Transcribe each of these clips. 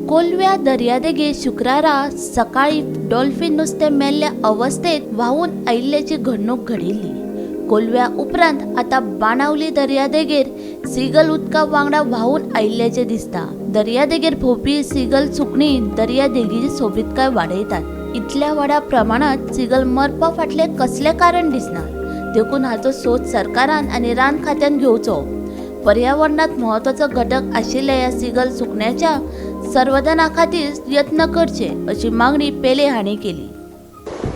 कोलव्या दर्यादेगेर शुक्रारा सकाळीं डॉल्फीन नुस्तें मेल्ले अवस्थेत व्हांवून आयिल्ल्याची घडणूक घडिल्ली. कोलव्या उपरांत आतां बाणावली दर्यादेगेर सिगल उदका वांगडा व्हांवून आयिल्ल्याचें दिसता. दर्यादेगेर भोंवपी सिगल सुकणीं दर्यादेगेची सोबीतकाय वाडयतात. इतल्या व्हडा प्रमाणांत सिगल मरपा फाटलें कसलें कारण दिसना, देखून हाचो सोद सरकारान आनी रान खात्यान घेवचो. पर्यावरणांत म्हत्वाचो घटक आशिल्ल्या ह्या सिगल सुकण्याच्या संवर्धना खातीर यत्न करचे अशी मागणी पेले हांणी केली.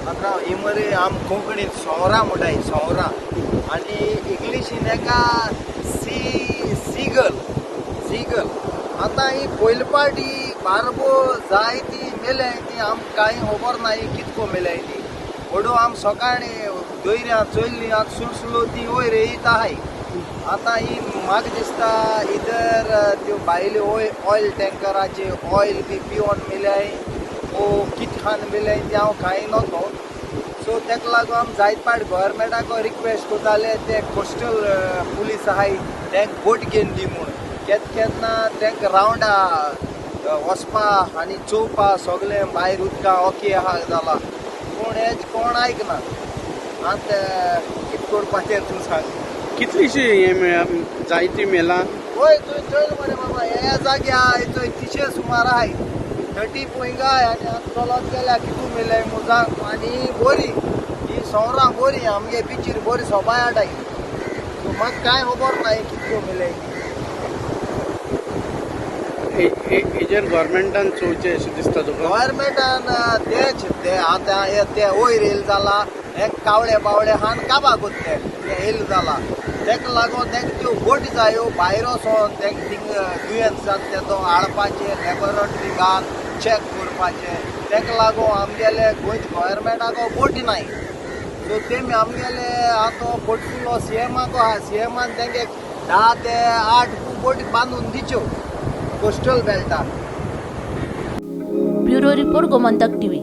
आतां ही मरे आम कोंकणीत सोंवरां म्हणटाय, सोंवरां, आनी इंग्लिशीन हेका सीगल सीगल. आतां ही पयले पावटी बारबो जाय ती मेल्याय ती आम कांय खबर ना ही कितको मेल्याय ती. व्हडू आम सकाळीं दोयऱ्यां चोयल्ली, आतां सुलसुलो ती वयर येयत आहाय. आतां ही म्हाका दिसता इधर त्यो भायल्यो ऑयल टँकराचे ऑयल बी पिवन मेल्याय ओ कित खावन मेल्याय तें हांव कांय नजो. सो तेका लागून आमी जायत पाट गोवोरमेंटाक रिक्वेस्ट करताले, ते कोस्टल पुलीस आहाय तेंका बोट घेवन दी म्हूण. केन्ना केन्ना तेंका रावंडा वचपा आनी चोवपा सगळें भायर उदकां ओके आहा जाला, पूण हेच कोण आयकना. आतां कितें करपाचें तूं सांग. कितलीशी हे जायती मेला? वय, तुवें चोयल मरे बाबा, ह्या जाग्यार चोय 300 सुमार आहाय, 30 पोंयगा आनी आतां चलत गेल्या कितू मेल्याय मुजांक. आनी बरी ही सोंवरां बरी आमगे बिचीर बरी सोबाय हाडाय. सो म्हाका कांय खबर ना ही कितक्यो मेल्याय. हेजेर गव्हर्मेंटान चोवचें अशें दिसता तुका? गव्हर्मेंटान तेच ते आतां हे ते वयर येयल जाला, हे कावळे बावळे हान काबा कोत्ते ते येयल जाला, तेका लागून तेंका त्यो बोटी जायो भायर वचोन तेंका थिंग दुयेंस जाता तें हाडपाचें, लॅबोरेटरी घाल चॅक करपाचें. तेका लागून आमगेले गोंयच्या गव्हर्मेंटाक बोटी नाय. सो तेमी आमगेले आतां पोर्टफोलियो सीएमाक आहा, सीएमान तेंगे 10 ते 8 बोटी बांदून दिच्यो कोस्टल बेल्टार. Bureau report, Gomantak TV.